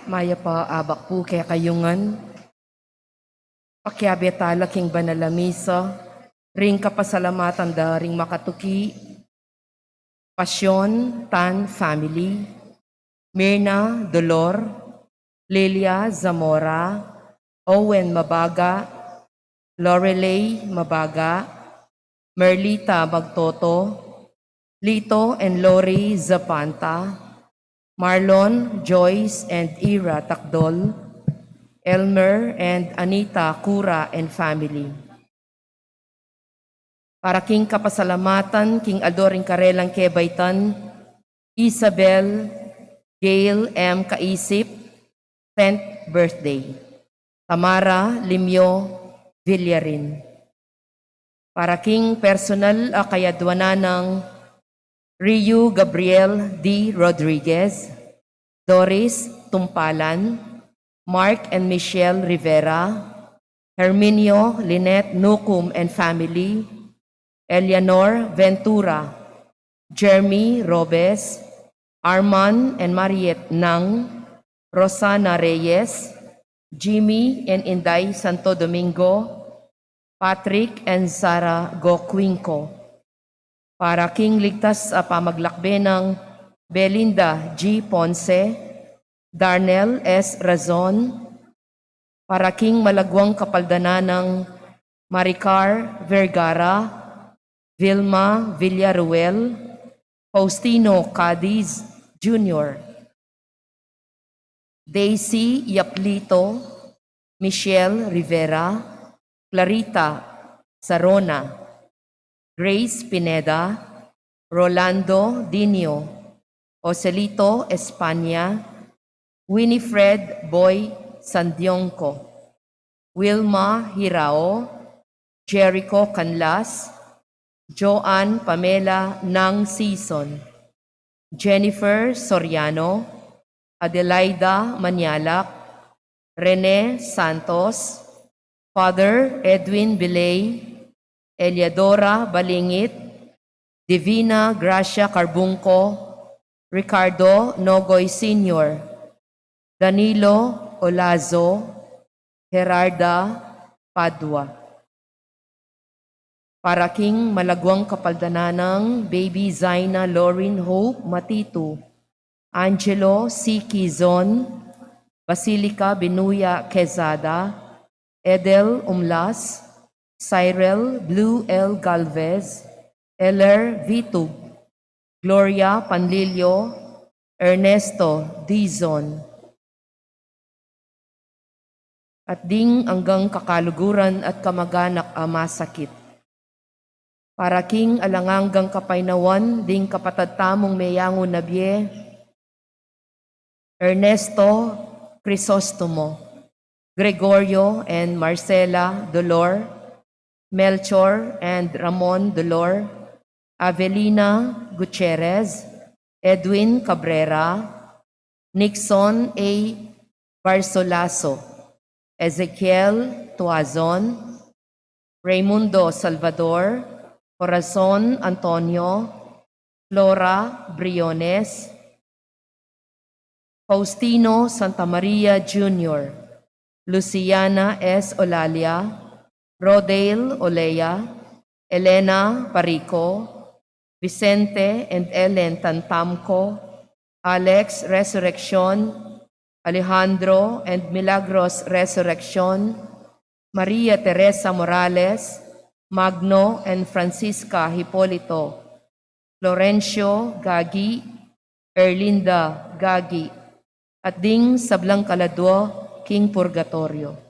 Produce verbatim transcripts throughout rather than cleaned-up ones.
Mayap a abak pu kekayu ngan. Pakiabe tala king banal a misa, ring kapasalamatan da ring makatuki, Pasyon Tan family, Mirna Dolor, Lilia Zamora, Owen Mabaga, Lorelei Mabaga, Merlita Magtoto, Lito and Lori Zapanta, Marlon, Joyce, and Ira Takdol, Elmer and Anita Cura and family. Para king kapasalamatan king aldo ring karelang kebaitan, Isabel Gail M. Kaisip, tenth birthday. Tamara Limio Villarin. Para king personal a kayadwanan nang Ryu Gabriel D. Rodriguez, Doris Tumpalan, Mark and Michelle Rivera, Herminio Lynette Nucum and family, Eleanor Ventura, Jeremy Robes, Arman and Mariet Nang, Rosana Reyes, Jimmy and Inday Santo Domingo, Patrick and Sarah Gocuinco. Para king ligtas a pamaglakbe nang Belinda G. Ponce, Darnel S. Razon, para king malagwang kapaldanan nang Maricar Vergara, Vilma Villaruel, Faustino Cadiz Junior, Daisy Yaplito, Michelle Rivera, Clarita Sarona, Grace Pineda, Rolando Dinio, Joselito Espana, Winifred Boy Sandionco, Wilma Hirao, Jericho Canlas, Joan Pamela Nang Sison, Jennifer Soriano, Adelaida Manialak, Rene Santos, Father Edwin Bilay, Eliadora Balingit, Divina Gracia Carbungco, Ricardo Nogoy Senior, Danilo Olazo, Gerarda Padua. Para king malagwang kapaldanan nang Baby Zaina Lauren Hope Matitu, Angelo C. Quizon, Basilica Binuya Quezada, Edel Umlas, Cyril Blue L. Galvez, Eller Vitug, Gloria Panlilio, Ernesto Dizon. At ding anggang kakaluguran at kamaganak a masakit. Para king alang anggang kapaynawan ding kapatad tamung meyangu na bie, Ernesto Crisostomo, Gregorio and Marcela Dolor, Melchor and Ramon Dolor, Avelina Gutierrez, Edwin Cabrera, Nixon A. Barsolaso, Ezekiel Tuazon, Raymundo Salvador, Corazon Antonio, Flora Briones, Faustino Santa Maria Junior, Luciana S. Olalia, Rodale Olea, Elena Parico, Vicente and Ellen Tantamco, Alex Resurreccion, Alejandro and Milagros Resurreccion, Maria Teresa Morales, Magno and Francisca Hipolito, Florencio Gagi, Erlinda Gagi, at ding sablang kaladwa king purgatorio.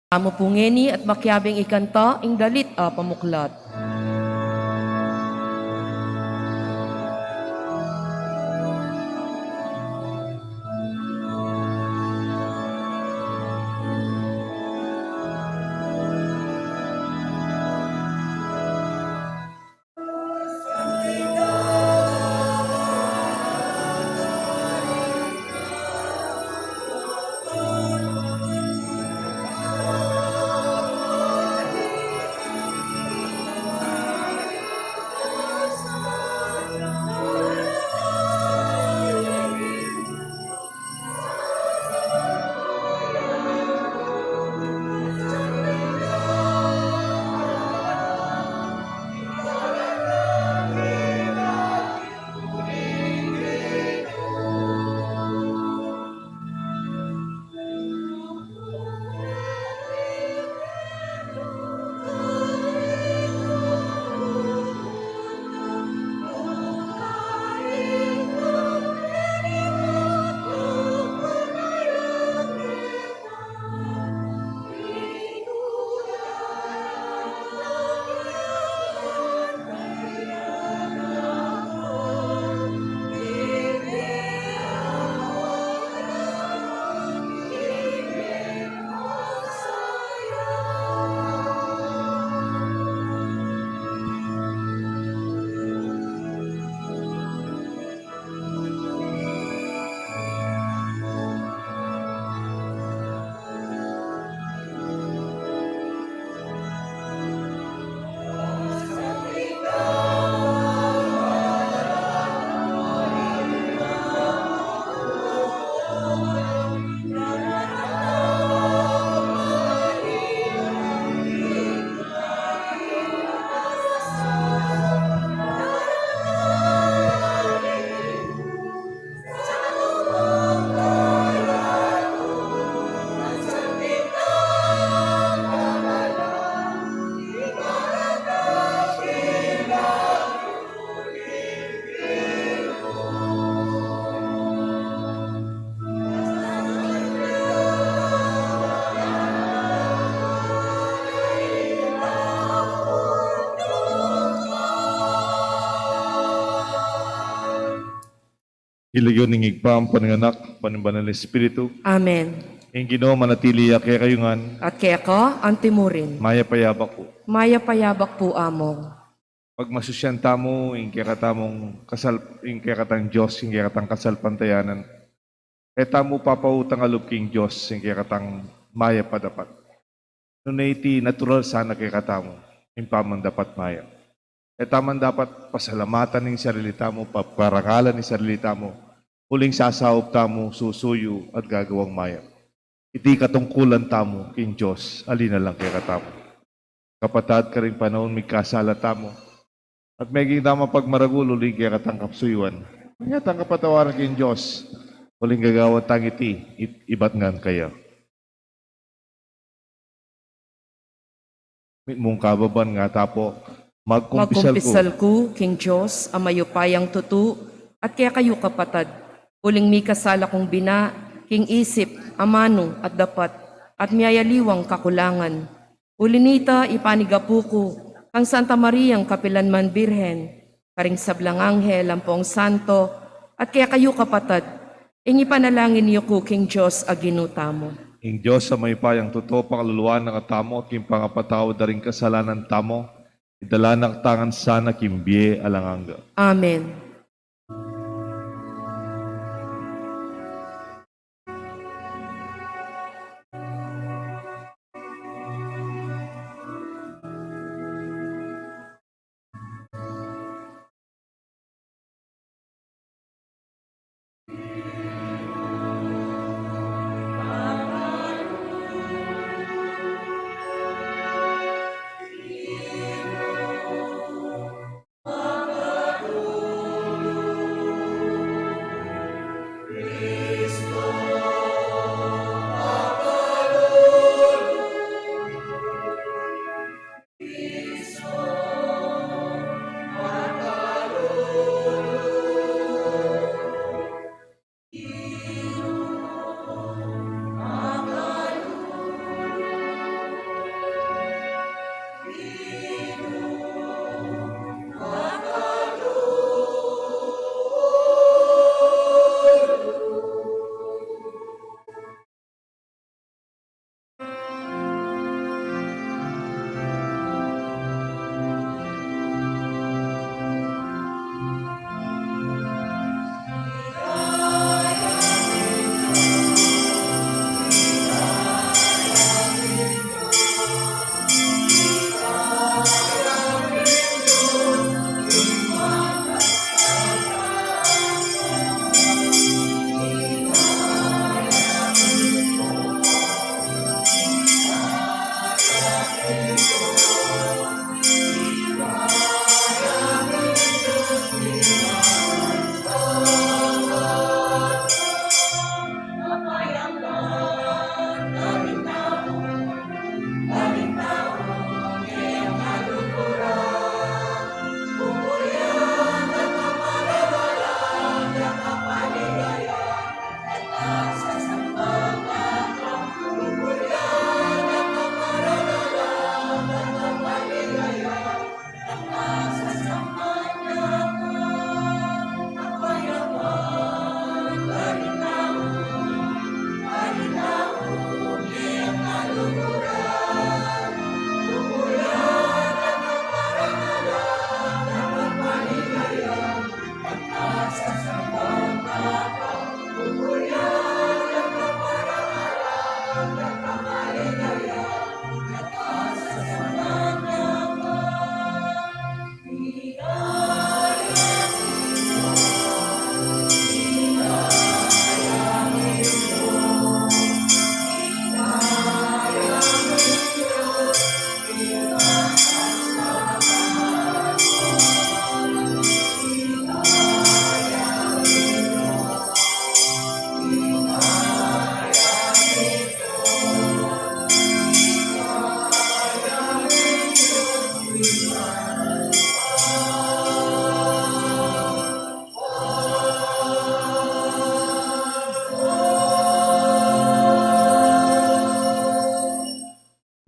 Tamu pu ngeni at makiabing ikanta ing dalit a pamuklat. King lagyu ning Ibpa, ampo ning Anak, ampo ning Banal a Espiritu. Amen. Ing Ginu manatili ya kekayu ngan. At keka antimurin. Mayap a yabak pu. Mayap a yabak pu, Among. Pagmasusyan tamu ing kekatamung kasal-, ing kekatang Dios, ing kekatang kasalpantayanan. E tamu papautang a lub king Dios ing kekatang mayap a dapat. Nune iti natural sana kekatamu ing pamandapat mayap. E tamu man dapat pasalamatan ing sarili tamu, paparangalan ing sarili tamu, uling sasaup tamu, susuyu at gagawang mayap. Iti katungkulan tamu king Dios, ali na lang kekatamu. Kapatad, karing panaun mikasala tamu, at meging tamu pagmaragul uling kekatang kapsuyuan, kaya tang kapatawaran king Dios, uling gagawan tang iti, it-, ibat ngan kaya. Mitmung kababan nga tapu, magkumpisal ku. Magkumpisal ku king Dios a mayupayang tutu, at kekayu kapatad, uling mikasala kung bina, king isip, amanu, at dapat, at miyayaliwang kakulangan. Uli nita, ipanigapu ku kang Santa Mariang kapilanman Birhen, karing sablang anghel ampong santo, at kekayu kapatad, ing ipanalangin yu ku king Dios a Ginu tamu. Ing Dios a mayupayang tutu, pakaluluan na katamu, at king pangapatawad da ring kasalanan tamu, idala na katamu ngan sana king bie alang angga. Amen.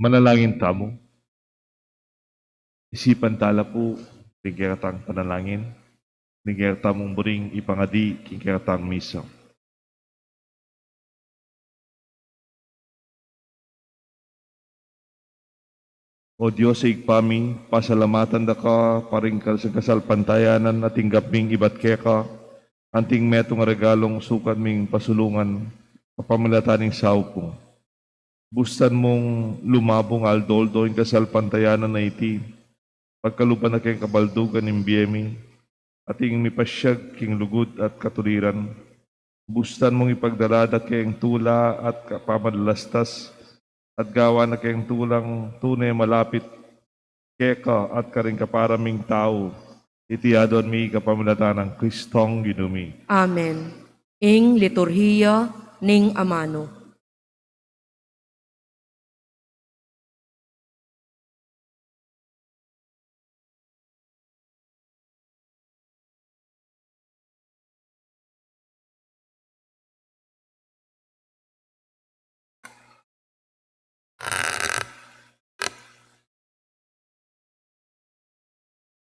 Manalangin tamu. Isipan tala pu ding kekatang panalangin, ding kekatamung buring ipangadi king kekatang misa. O Dios, Ibpa mi, pasalamatan da ka pa ring kas-, kasalpantayanan a tinggap ming ibat keka, anting metung a regalung sukat ming pasulungan kapamilatan ning saup mu. Bustan mung lumabung aldo-aldo ing kasalpantayanan a iti, pagkaluban na keng kabaldugan ning bie mi, ating mipasyag king lugud at katuliran. Bustan mung ipagdala da keng tula at kapamalalastas, at gawa na keng tulang tune malapit keka at karing kapara ming tau. Iti aduan mi kapamilatan nang Kristong Ginu mi. Amen. Ing liturhiya ning amanu.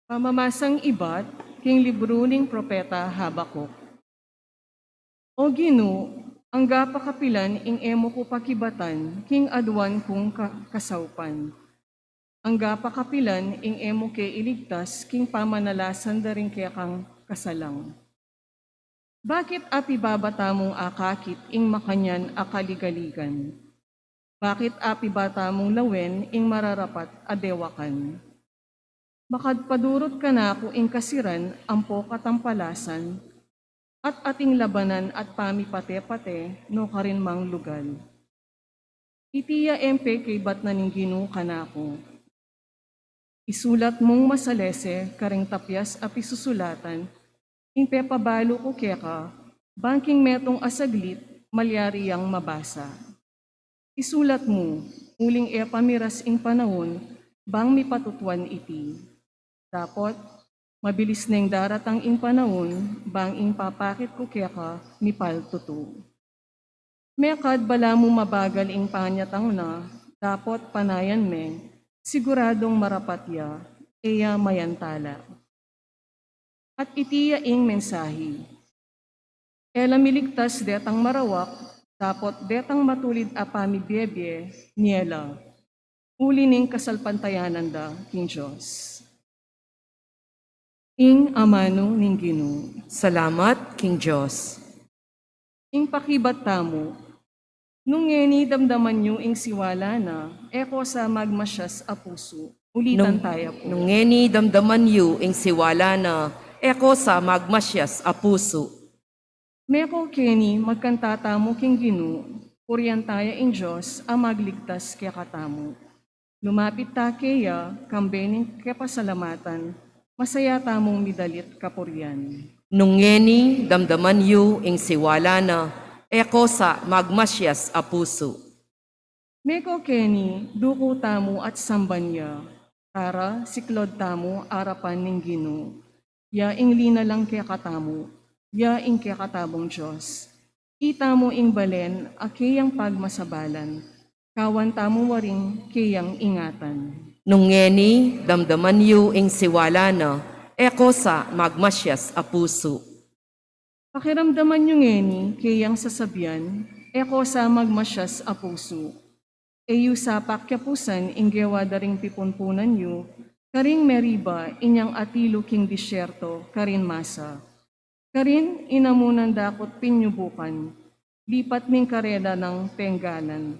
Pamamasang ibat king libru ning propeta Habakuk. O Ginu, angga pa kapilan ing e mu ku pakibatan king aduan kung ka-, kasaupan? Angga pa kapilan ing e mu ke iligtas king pamanalasan da ring kekang kasalang? Bakit apibabata mung akakit ing makanyan a kaligaligan? Bakit apibata mung lawen ing mararapat a dewakan? Makadpadurut kanaku ing kasiran ampo katampalasan, at ating labanan at pamipate-pate no karin mang lugal. Iti ya e pekaibat na ning Ginu kanaku. Isulat mung masalese karing tapyas a pisusulatan ing pepabalu ku keka, bang king metung a saglit malyari yang mabasa. Isulat mu, uling e pa miras ing panaun bang mipatutuan iti. Dapot mabilis neng daratang ing panaun bang ing papakit ku keka mipaltutu. Mekad balamu mabagal ing panyatang na, dapot panayan me, siguradung marapat ya, e ya mayantala. At iti ya ing mensahi. E la miligtas detang marawak, dapot detang matulid a pamibiebie, nie la. Uli ning kasalpantayanan da king Dios. Ing amanu ning Ginu. Salamat king Dios. Ing pakibat tamu. Nung ngeni damdaman yu ing siwala na, e ko sa magmasyas a pusu. Ulitan taya pu. Nung ngeni damdaman yu ing siwala na, e ko sa magmasyas a pusu. Meko keni magkanta tamu king Ginu, purian taya ing Dios a magligtas kekatamu. Lumapit ta keya, kambe ning kepasalamatan, masaya tamung midalit kapurian. Nung ngeni damdaman yu ing siwala na, e ko sa magmasyas a pusu. Meko keni, duku tamu at samban ya. Tara, siklaud tamu arapan ning Ginu. Ya ing linalang kekatamu, ya ing kekatamung Dios. Itamu ing balen a keyang pagmasabalan, kawan tamu waring keyang ingatan. Nung ngeni damdaman yu ing siwala na, e ko sa magmasyas a pusu. Pakiramdaman yu ngeni keyang sasabian, e ko sa magmasyas a pusu. E yu sa pakyapusan ing gewa da ring pipunpunan yu, karing Meriba inyang atilu king disyerto, karin Masa. Karin inamunan dakut pinyubukan, lipat ning karela nang penggalan,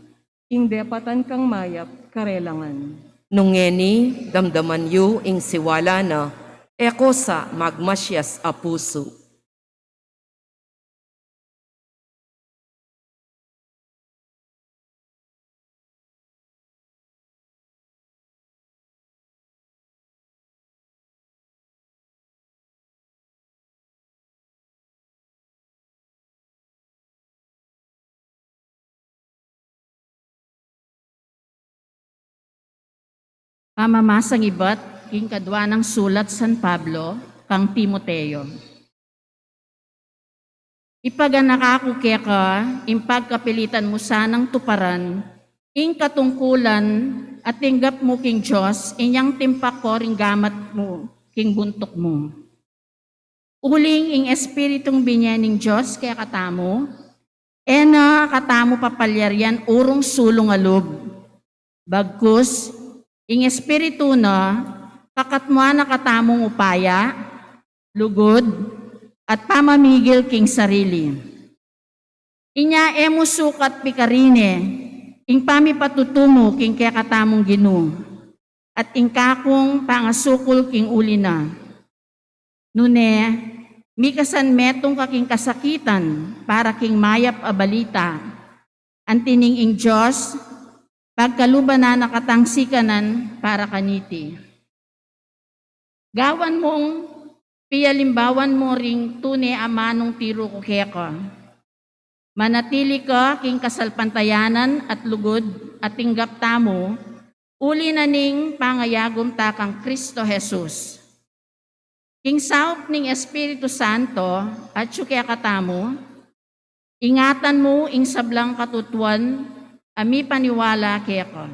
ing depatan kang mayap karelangan. Nung ngeni damdaman yu ing siwala na, e ko sa magmasyas a pusu. Pamamasang ibat king kadua nang sulat San Pablo kang Timoteo. Ipaganaka ku keka ing pagkapilitan mu sanang tuparan Ing katungkulan a tinggap mu king Dios, inyang timpak karing gamat mu king buntuk mu. Uling ing Espiritung binie ning Dios kekatamu, e na katamu papalyarian urung sulung a lub. Bagkus, ing Espiritu na, kakatmuan na katamung upaya, lugud, at pamamigil king sarili. Inya e mu sukat pikarine ing pamipatutu mu king kekatamung Ginu, at ing kakung pangasukul king uli na. Nune, mikasan metung ka king kasakitan para king mayap a balita, anti ning ing Dios pagkaluban na na katang sikanan para kaniti. Gawan mung pialimbawan mu ring tune a manung tiru ku keka. Manatili ka king kasalpantayanan at lugud a tinggap tamu, uli na ning pangayagum ta kang Kristo Jesus. King saup ning Espiritu Santo, atyu kekatamu, ingatan mu ing sablang katutuan a mipaniwala keka.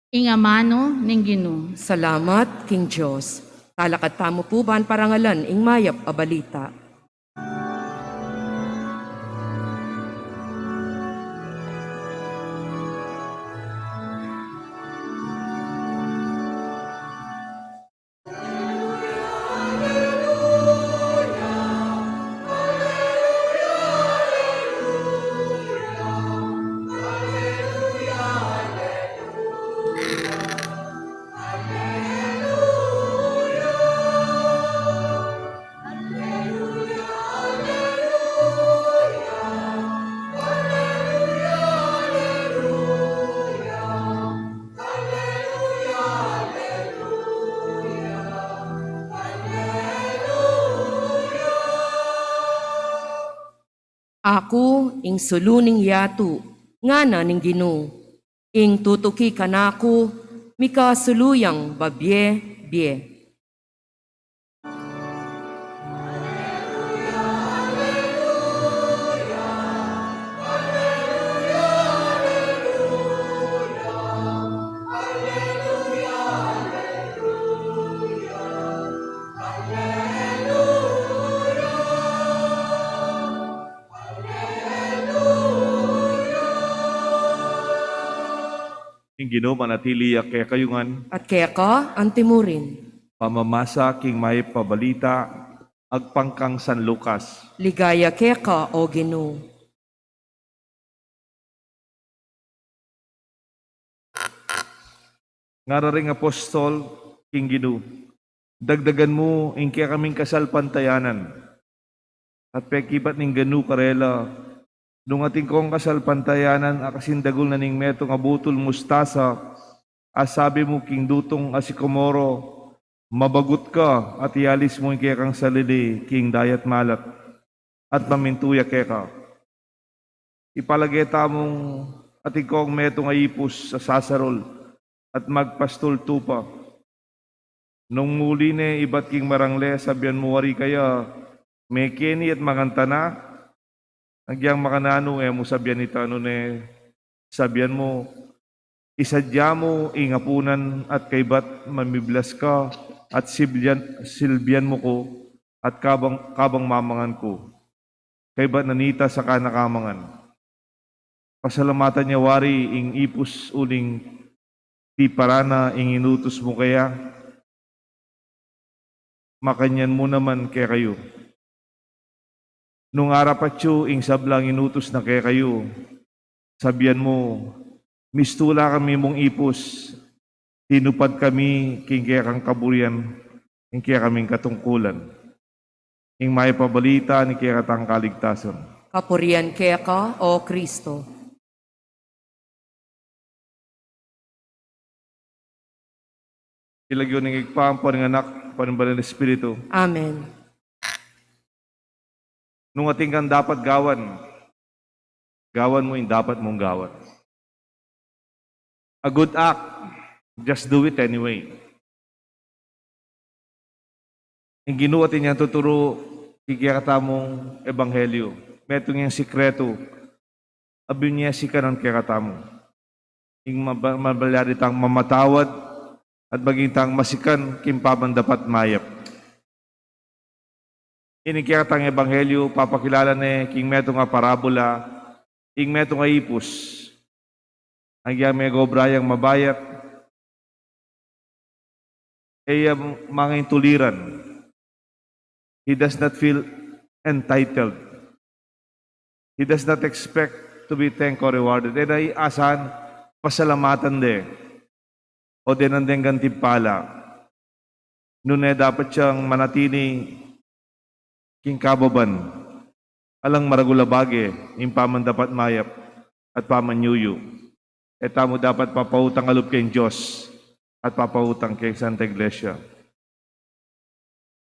Ing amanu ning Ginu. Salamat king Dios. Talakad tamu pu ban parangalan ing mayap a balita. Aku ing sulu ning yatu, ngana ning Ginu. Ing tutuki kanaku, mikasulu yang babie-bie. Ing Ginu manatili ya kekayu ngan. At keka antimurin. Pamamasa king mayap a balita agpang kang San Lucas. Ligaya keka, O Ginu. Ngara ring apostol king Ginu, dagdagan mu ing kekaming kasalpantayanan. At pekibat ning ganu karela, nung atin kong kasalpantayanan a kasindagul na ning metung a butul mustasa, a sabi mu king dutung a sikomoro, mabagut ka at ialis mu ing kekang salili king dayat malat, at mamintu ya keka. Ipalage tamung atin kong metung a ipus a sasarul at magpastul tupa. Nung muli ne ibat king marangle, sabian mu wari kaya, mekeni at manganta na? Agyang makananu e mu sabian ita, nune sabian mu, isadya mu ing apunan at kaybat mamiblas ka at sibilyan, silbian mu ku at kabang, kabang mamangan ku. Kaybat na nita saka na ka mangan. Pasalamatan ya wari ing ipus uling tiparan na ing inutus mu kaya. Makanyan mu naman kekayu. Nung arapat yu ing sablang inutus na kekayu, sabian mu, mistula kami mung ipus, tinupad kami king kekang kaburian, ing kekaming katungkulan. Ing mayap a balita ning kekatang kaligtasan. Kapurian keka, O Kristo. King lagyu ning Ibpa, ampo ning Anak, ampo ning Banal Espiritu. Amen. Nung atin kang dapat gawan, gawan mu ing dapat mung gawan. A good act, just do it anyway. Ing Ginu atin yang tuturu king kekatamung ebanghelyu. Metung yang sikretu abin ye sikanan kekatamu. Ing maba-, mabalyari tang mamatawad at maging tang masikan king pamandapat mayap. Ini kekatang ebanghelyu, papakilala ne king metung a parabula, ing metung a ipus. Agyang megobra yang mabayat, e ya mangintuliran. He does not feel entitled. He does not expect to be thanked or rewarded. E na asahan pasalamatan de o denan deng gantimpala. Nune dapat yang manatili king kababan, alang maragul a bage, ing pamandapat mayap at pamanyuyu. E tamu dapat papautang a lub king Dios at papautang king Santa Iglesia.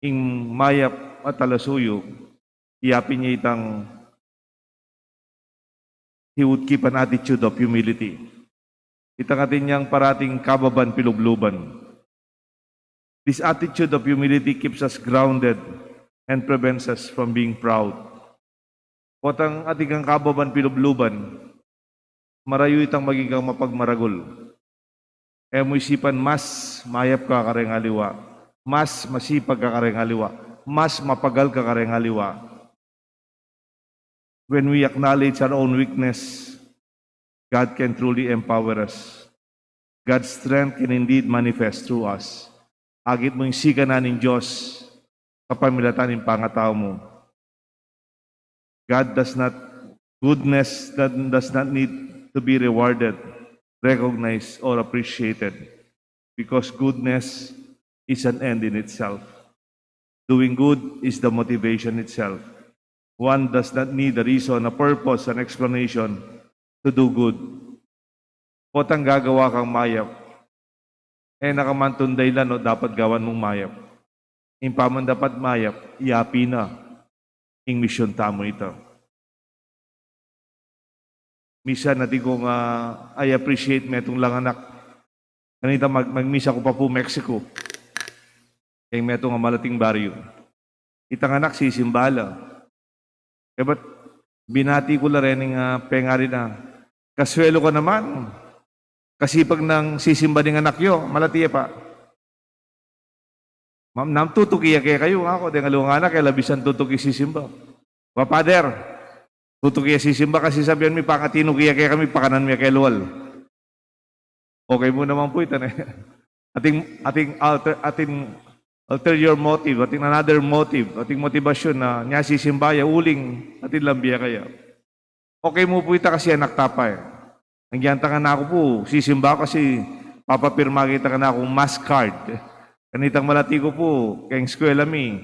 Ing mayap a talasuyu, yapin ye itang he would keep an attitude of humility. Itang atin yang parating kababan pilubluban. This attitude of humility keeps us grounded and prevents us from being proud. Potang atin kang kababan pilubluban, marayu itang maging kang mapagmaragul. E mu isipan mas mayap ka kareng aliwa, mas masipag ka kareng aliwa, mas mapagal ka kareng aliwa. When we acknowledge our own weakness, God can truly empower us. God's strength can indeed manifest through us. Agit mu ing sikanan ning Dios kapamilatan ning pangatau mu. God does not, goodness that does not need to be rewarded, recognized, or appreciated, because goodness is an end in itself. Doing good is the motivation itself. One does not need a reason, a purpose, an explanation to do good. Potang gagawa kang mayap, e na ka man tundaylan o dapat gawan mung mayap. Ing pamandapat mayap, yapin na ing misyun tamu ita. Misan atin kung, ah, I appreciate metung lang anak. Kanita mag-, magmisa ku pa pu Mexico. Keng metung a malating baryu. Itang anak sisimba la. E bat binati ku la rening, ah, pengari na, "Kaswelu ka naman. Kasipag nang sisimba ning anak yu, malati ya pa." Mam, nam tutuki ya kekayu, aku, deng aliwang anak e, labisan tutuki sisimba. "Wa, Father, tutuki ya sisimba kasi sabian mi, pangatinuki ya kekami, pakanan mi ya kelual." Okay mu naman pu ita, ne? Atin, atin alter, atin ulterior motive, atin another motive, atin motibasyun na nya sisimba ya uling atin lang bie kaya. Okay mu pu ita kasi anak ta pa e. Agyang tang anak ku pu, sisimba ku kasi papapirma ke itang anak kung mass card. Kanitang malati ku pu, keng eskwela mi,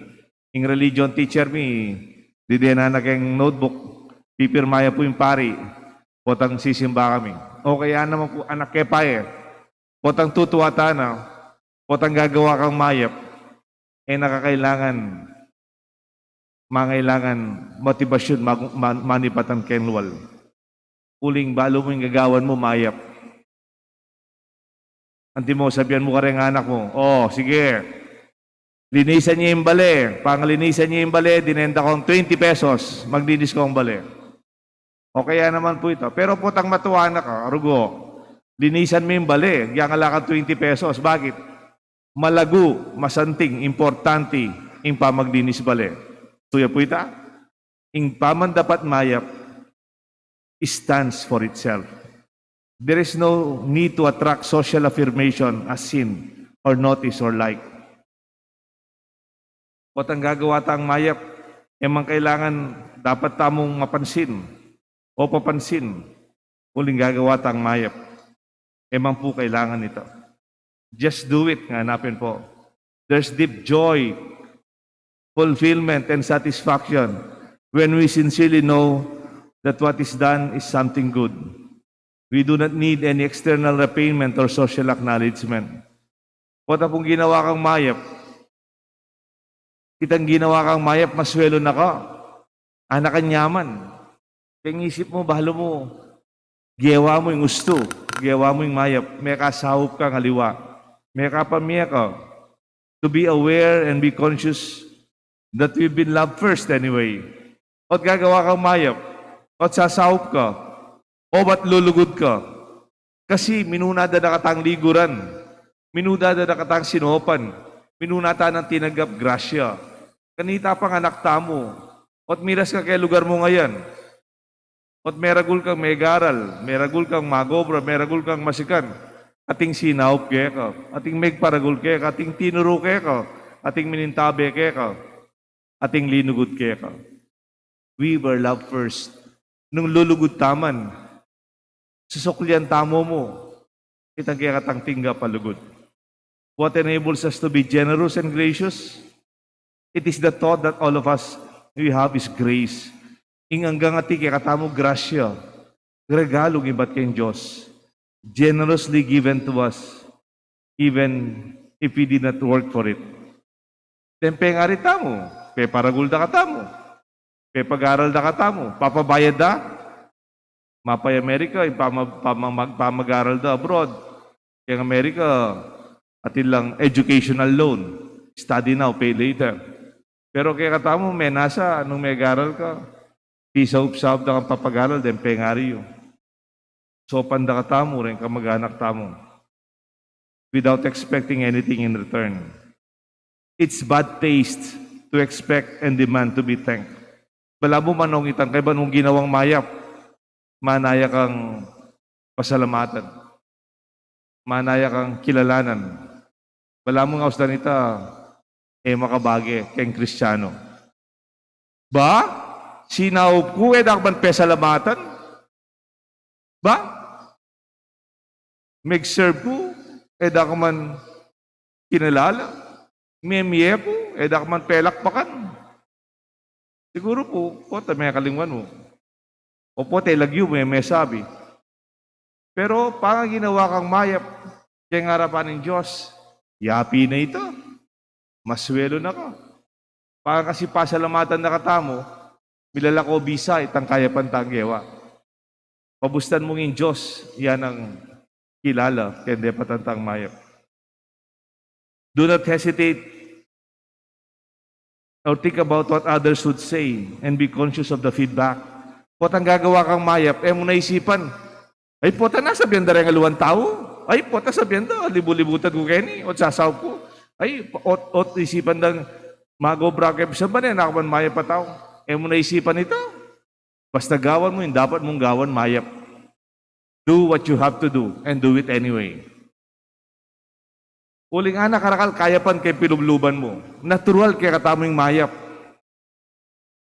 ing religion teacher mi, didenan na keng notebook, pipirma ya pu ing pari, potang sisimba kami. Okay ya naman pu, anak ke pa e. Potang tutuwa ta na, potang gagawa kang mayap, e na ka kailangan, mangailangan motibasyun, mag-, man-, manipatan keng lual. Uling balu mu ing gagawan mu mayap. Antimo sabian mu kareng anak mu, "O, sige. Linisan ye ing bale." Pangalinisan ye ing bale, dinenda kong twenty pesos, maglinis kong bale. Okay ya naman pu ita. Pero potang matuwa na ka, rugo, linisan me ing bale, agyang ala kang twenty pesos. Bakit? Malagu, masanting, importante ing pamaglinis bale. Tuya pu ita, ing pamandapat mayap stands for itself. There is no need to attract social affirmation as seen or noticed or liked. Potang gagawa tang mayap, e man kailangan dapat tamung mapansin o papansin. Uling gagawa tang mayap, e man pu kailangan ita. Just do it, ngana pin pu. There's deep joy, fulfillment, and satisfaction when we sincerely know that what is done is something good. We do not need any external repayment or social acknowledgement. Pota pung ginawa kang mayap, itang ginawa kang mayap, maswelu na ka. Anakan yaman. Keng isip mu, balu mu, gewa mu ing ustu, gewa mu ing mayap, mekasaup kang aliwa, mekapamie ka. To be aware and be conscious that we've been loved first anyway. Ot gagawa kang mayap, ot sasaup ka, O ba't lulugud ka? Kasi minuna da na katang liguran, minuna da na katang sinopan, minuna ta nang tinanggap grasya. Kanita pang anak tamu, o't miras ka keng lugar mu ngayan, o't meragul kang megaral, meragul kang magobra, meragul kang masikan, ating sinaup keka, ating megparagul keka, ating tinuru keka, ating minintabe keka, ating linugud keka. We were loved first. Nung lulugud taman, susuklian tamu mu itang kekatang tinggap a lugud. What enables us to be generous and gracious? It is the thought that all of us we have is grace. Ing anggang atin kekatamu grasya, regalung ibat keng Dios, generously given to us, even if we did not work for it. Then pengari tamu, peparagul da katamu, pepagaral da katamu, papabayad da. Mapay Amerika, ipama-, pamamag-, pamagaral da abroad. Keng Amerika, atin lang educational loan. Study now, pay later. Pero kekatamu, menasa, nung megaral ka, pisaup-saup da kang papagaral, then pengari yu. Saupan da katamu, reng kamag-anak tamu, without expecting anything in return. It's bad taste to expect and demand to be thanked. Balamu manong itang kaibat mung ginawang mayap, manaya kang pasalamatan, manaya kang kilalanan. Balamu nga usdan ita, e makabage keng Kristiano. Ba? Sinaup ku, e da ka man pesalamatan? Ba? Meg-serve ku, e da ka man kinalala? Memie ku, e da ka man pelakpakan? Siguru pu, pota mekalingwan mu. O pota lagyu mu, e mesabi. Pero pangaginawa kang mayap keng arapan ning Dios, yapi na ita. Maswelu na ka. Pangakasi pasalamatan na katamu, milalako bisa itang kayapan tang gewa. Pabustan mung ing Dios, ya nang kilala keng depatan tang mayap. Do not hesitate or think about what others would say and be conscious of the feedback. Potang gagawa kang mayap, e mu na isipan, ay, pota na sabian da reng aliwang tau. Ay, pota sabian da, libu-libutan ku keni, o't sasaup ku. Ay, o't, o't isipan dang magobra ke, bisa ba ne, anak man mayap a tau. E mu na isipan ita. Basta gawan mu ing dapat mung gawan mayap. Do what you have to do and do it anyway. Uling anak, karakal kayapan keng pilubluban mu. Natural kekatamu ing mayap.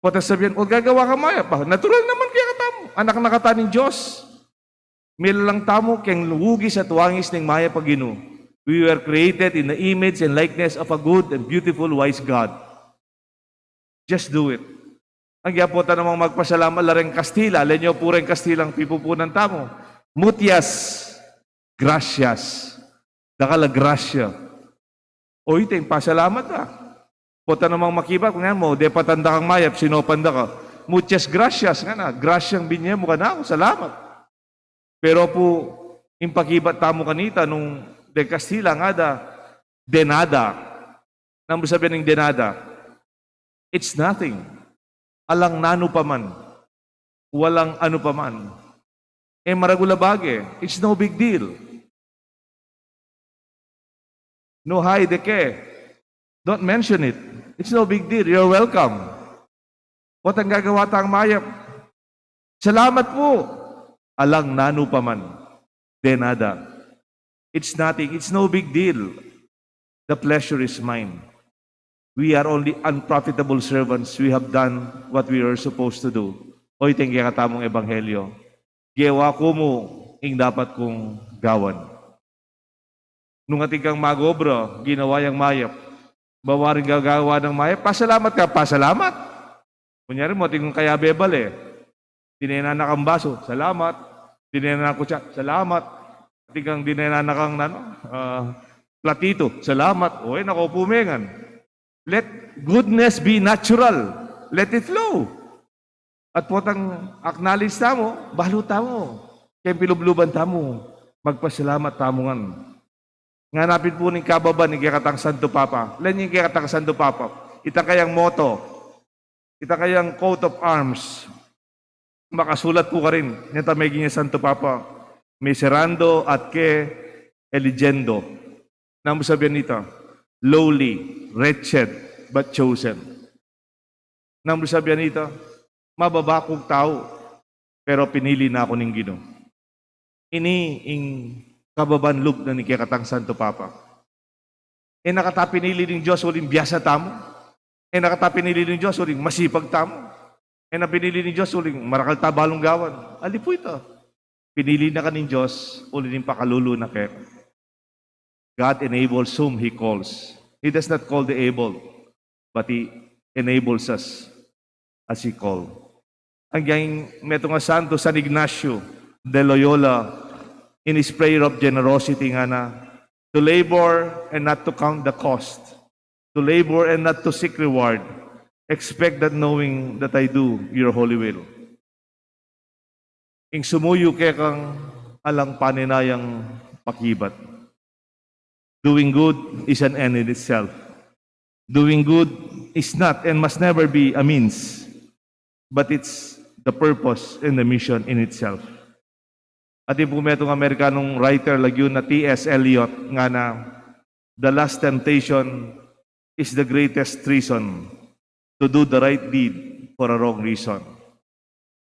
Pota sabian, o gagawa kang mayap, ba? Natural naman kekatamu. Anak na kata ning Dios. Milalang tamu keng wugis at wangis ning mayap a Ginu. We were created in the image and likeness of a good and beautiful, wise God. Just do it. Ang yapo ta namang magpasalamat la reng Kastila, lenyo pu reng Kastilang pipupunan tamu. Muchas gracias. Dakal a grasya. O ita ing pasalamat a. Pota namang makibat, kunyan mu, depatan da kang mayap, sinopan da ka. Muchas gracias, ngana, grasyang binye mu kanaku, salamat. Pero pu, ing pakibat tamu kanita nung de Kastila, ngada, de nada. Nanu sabian ning de nada? It's nothing. Alang nanu pa man. Walang anu pa man. E maragul a bage. It's no big deal. No hay de ke. Don't mention it. It's no big deal. You're welcome. Potang gagawa tang mayap, salamat pu. Alang nanu pa man. De nada. It's nothing. It's no big deal. The pleasure is mine. We are only unprofitable servants. We have done what we are supposed to do. O ita ing kekatamung ebanghelyo. Gewa ku mu ing dapat kung gawan. Nung atin kang magobra, ginawa yang mayap, ba waring gagawa nang mayap, pasalamat ka, pasalamat. Kunyari mu, atin kung kayabe bale, dinenan na kang baso, salamat. Dinenan na kang kutsa, salamat. Atin kang dinenan na kang, ano, ah, platito, salamat. O, e, nako pu, mengan. Let goodness be natural. Let it flow. At potang acknowledge tamu, balu tamu, keng pilubluban tamu, magpasalamat tamu ngan. Ngana pin pu ning kababan ning kekatang Santo Papa. Len ing kekatang Santo Papa, ita kayang motto, ita kayang coat of arms. Makasulat pu karin, neta meging ya Santo Papa, miserando at que eligiendo. Nanu pu sabian nita? Lowly, wretched, but chosen. Nanu pu sabian nita? Mababa kung tau, pero pinili na ku ning Ginu. Ini ing kababan lub na ning kekatang Santo Papa. E na kata pinili ning Dios uling biasa tamu. E na kata pinili ning Dios uling masipag tamu. E na pinili ning Dios uling marakal ta balung gawan. Ali pu ita. Pinili na ka ning Dios uling ning pakalulu na keka. God enables whom He calls. He does not call the able, but He enables us as He called. Agyang metung a santo, San Ignacio de Loyola, in his prayer of generosity, ngana, to labor and not to count the cost, to labor and not to seek reward, expect that knowing that I do your holy will. Ing sumuyu kekang alang paninayang pakibat. Doing good is an end in itself. Doing good is not and must never be a means, but it's the purpose and the mission in itself. Atin pu metung Amerikanung writer lagyu na T S Eliot, ngana, the last temptation is the greatest treason, to do the right deed for a wrong reason.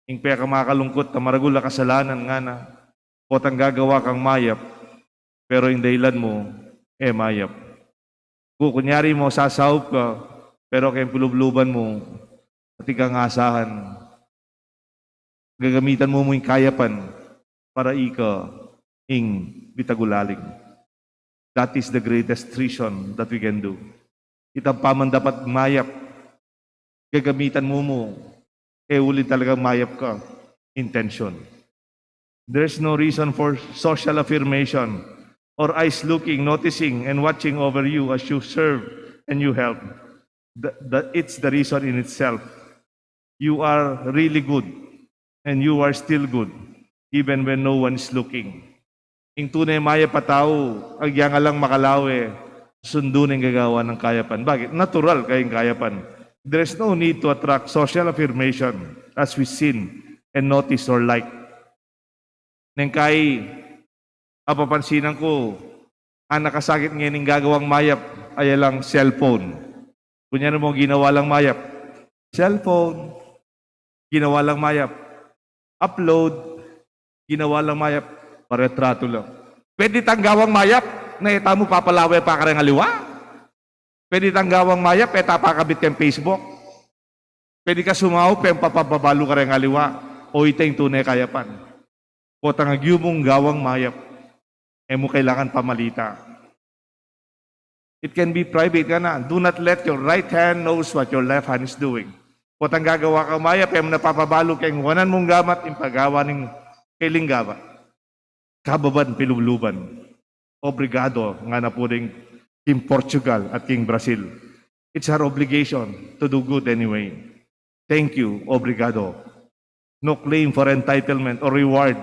Ing pekamakalungkut a maragul a kasalanan, ngana, potang gagawa kang mayap, pero ing dahilan mu e mayap. Kukunyari mu, sasaup ka, pero keng pilubluban mu, atin kang asahan, gagamitan mu mu ing kayapan para ika ing bitagulaling. That is the greatest treason that we can do. Itang pamandapat mayap, gagamitan mu mu, e uling talagang mayap ka intensyon. There's no reason for social affirmation or eyes looking, noticing, and watching over you as you serve and you help. The, the, it's the reason in itself. You are really good, and you are still good, even when no one is looking. Ing tune mayap a tau, agyang alang makalawe, sundun ing gagawan nang kayapan. Bakit? Natural kaya ing kayapan. There's no need to attract social affirmation as we seen and noticed or liked. Neng kai, apapansinan ku, ang nakasakit ngening gagawang mayap, ay alang cellphone. Kunyari mu, ginawa lang mayap, cellphone. Ginawa lang mayap, upload. Ginawa lang mayap, paretratu lang. Pwede tang gawang mayap, na e tamu papalawe pa kareng aliwa. Pwede tang gawang mayap, e ta pakabit keng Facebook. Pwede ka sumaup, e mu papabalu kareng aliwa. O ita ing tune kayapan. Potang agyu mung gawang mayap, e mu kailangan pamalita. It can be private, ngana. Do not let your right hand knows what your left hand is doing. Potang gagawa kang mayap, e mu na papabalu keng wanan mung gamat ing pagawa ning kailing gamat. Kababan pilubluban. Obrigado, ngana pu ding king Portugal at king Brazil. It's our obligation to do good anyway. Thank you, obrigado. No claim for entitlement or reward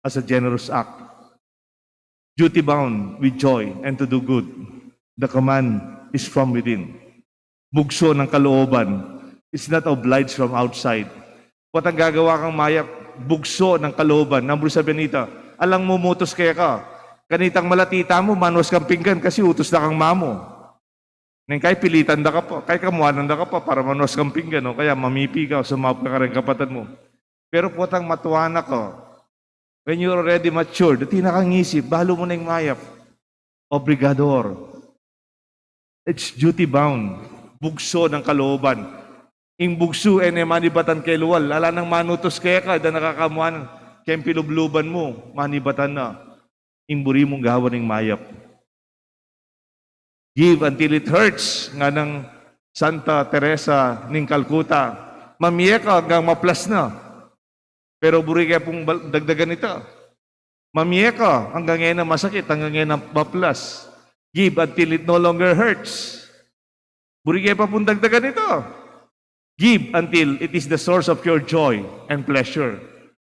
as a generous act. Duty bound with joy and to do good. The command is from within. Bugso ng kalooban. It's not obliged from outside. Potang gagawa kang mayap, bugso ng kalooban. Nanu pu sabian nita? Alang mumutus keka. Kanitang malati tamu, manuas kang pinggan kasi utus na kang mamu. Neng kai, pilitan da ka pa, kai, kamuanan da ka pa para manuas kang pinggan, o kaya mamipi ka o sumaup ka kareng kapatad mu. Pero potang matua na ka, when you're already matured, atin na kang isip, balu mu neng mayap. Obrigador. It's duty bound. Bugso ng kalooban. Ing bugsu, e ne manibatan keng lual. Ala nang manutus keka, e da na ka kamuanan. Keng pilubluban mu, manibatan na. Ing buri mung gawan ing mayap. Give until it hurts, nganang Santa Teresa ning Calcutta. Mamie ka anggang maplas na. Pero buri ke pung bal-, dagdagan ita. Mamie ka anggang e na masakit, anggang e na maplas. Give until it no longer hurts. Buri ke pa pung dagdagan ita. Give until it is the source of your joy and pleasure.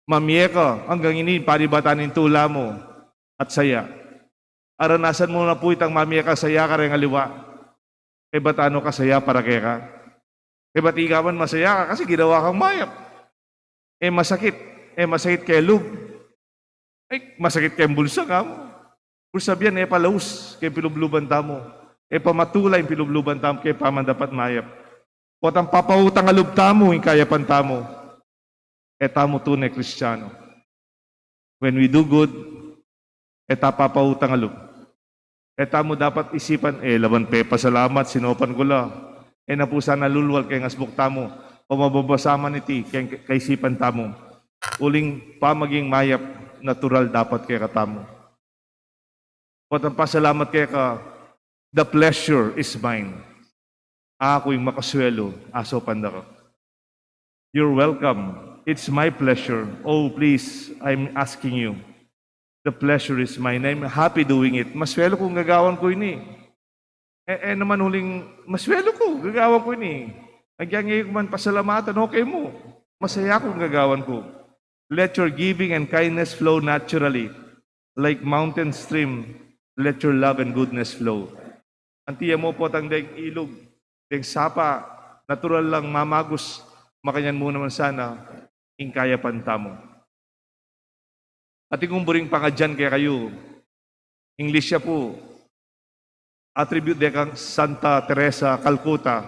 Mamie ka anggang ini panibatan ing tula mu at saya. Aranasan mu na pu itang mamie kang saya kareng aliwa. E ba tano kasaya para keka? E ba tika man masaya ka kasi ginawa kang mayap? E masakit, e masakit keng lub, e masakit keng bulsa, kamu. Bulsa biyan, e palaus keng pilubluban tamu, e pamatula ing pilubluban tamu keng pamandapat mayap. Potang papautang a lub tamu ing kayapan tamu, e tamu tune Kristiano. When we do good, e ta papautang a lub. E tamu dapat isipan, e, laman pepasalamat, sinopan ku la. E na pu sana lulwal keng asbuk tamu, o mababasa man iti keng kaisipan tamu. Uling pamaging mayap, natural dapat kekatamu. Potang pasalamat keka, "The pleasure is mine." Aku ing makasuelu, asopan da ka. "You're welcome. It's my pleasure. Oh, please, I'm asking you. The pleasure is mine. I'm happy doing it." Masuelu kung gagawan ku ini. E, e naman uling, "Masuelu ku, gagawan ku ini. Agyang e ku man pasalamatan, okay mu. Masaya kung gagawan ku." Let your giving and kindness flow naturally. Like mountain stream, let your love and goodness flow. Anti ya mu potang deng ilug, deng sapa, natural lang mamagus, makanyan mu naman sana ing kayapan tamu. Atin kung buring pangadyan kekayu, English ya pu, attribute de kang Santa Teresa Calcutta.